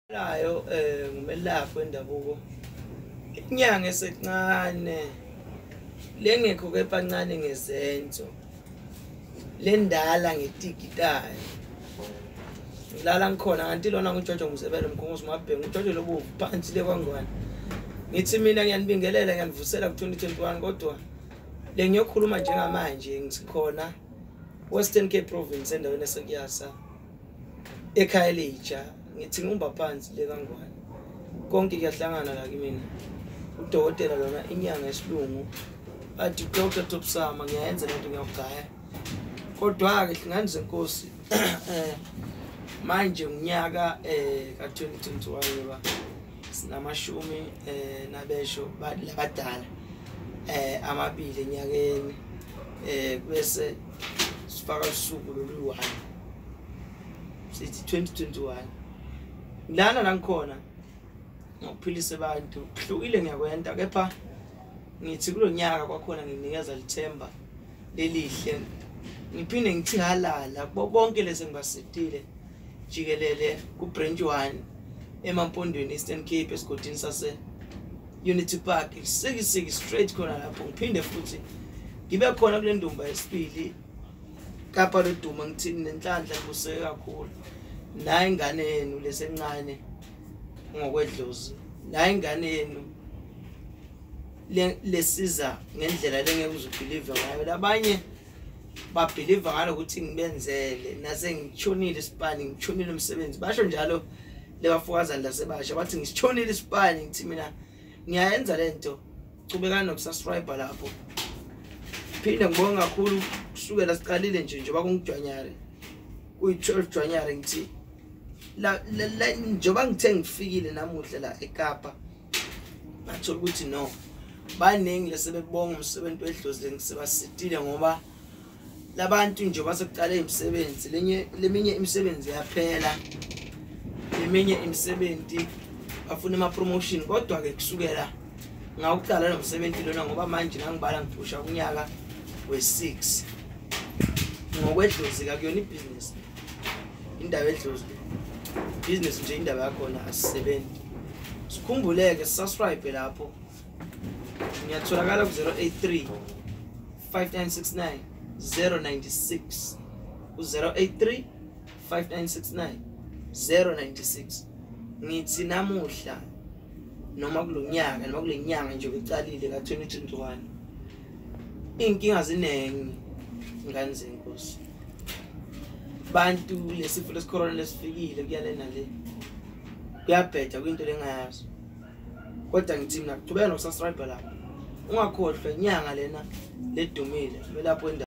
Layo ngumelaphi wendabuko, inyanga esencane lengekho kepha ncane ngezenzo, lendala ngetikitayo. Ngilala ngikhona kanti lona nguJojo Mzebele Mkhongozi Mabhengu, uJojo lobovu phansi le kwaNgwane. Ngithi mina ngiyanibingelela, ngiyanivusela ku-2021, kodwa le ngiyokhuluma njengamanje ngikhona Western Cape Province endaweni esekuyasa ekhaya elitsha. Ngithi ngumba phansi le kaNgwane, konke kuyahlangana la kimina. Udokotela lona inyanga yesilungu athi Dr. Topsama, ngiyayenza lento, ngiyakugaya. Kodwa-ke hlangane zenkosi manje unyaka ka-2021 ngoba sinamashumi nabesho labadala amabili enyakeni, bese sifaka usuku lolu 1 sithi 2021. Lana la ngikhona ngokuphilisa abantu kuhlukile, ngiyakwenta, kepha ngithi kulonyaka kwakhona nginikeza lithemba lelihle, ngiphinde ngithi halala kubo bonke lese ngibasitile jikelele ku branch 1 eMampondweni Eastern Cape esigodini sase Unity Park, sikisiki straight khona lapho. Ngiphinde futhi ngibe khona kule ndumba yesibili Kapa loduma, ngithini nenhlanhla ngibuseke kakhulu nayi ingane yenu lesencane ngokwedlozi, nayi ingane yenu lesiza ngendlela lengeke uzubhiliva ngayo. Labanye babhiliva ngalokuthi ngibenzele nase ngitshonile isipani, ngitshonile umsebenzi, basho njalo lebafokazana lasebasha bathi ngisitshonile isipani. Ngithi mina ngiyayenza lento, chubekani nokusubscribe lapho. Phinde ngibonga kakhulu kusukela siqalile nje njengoba kunguJanuary, kuyi-12 January, ngithi la njengoba ngithe ngifikile namuhla la eKapa, ngathola ukuthi no baningi lesebebonga umsebenzi wedlozi lengisebasitile, ngoba labantu njengoba sekuqale imisebenzi lenye leminye imisebenzi yaphela, leminye imisebenzi bafuna ama promotion. Kodwa ke kusukela ngawuqala lo msebenzi lona, ngoba manje nangibala ngiphusha kunyaka we-6 ngokwedlozi, kakuyona ibhizinisi indaba edlozi, business nje indaba yakhona asisebenzi. Sikhumbuleke subscribe lapho, ngiyatholakala ku 083 5969 096, ku 083 5969 096. Ngithi namuhla noma kulonyaka noma kule nyanga nje becalile ka-2021, iy'nkinga ziningi ngane zenkosi, bantu lesifo lesikhorona lesifikile kuyale nale, kuyabheda kuyinto lengayazi. Kodwa ngithi mina chubeka nokusubscribe lapho, ungakhohlwa inyanga lena ledumile melapho.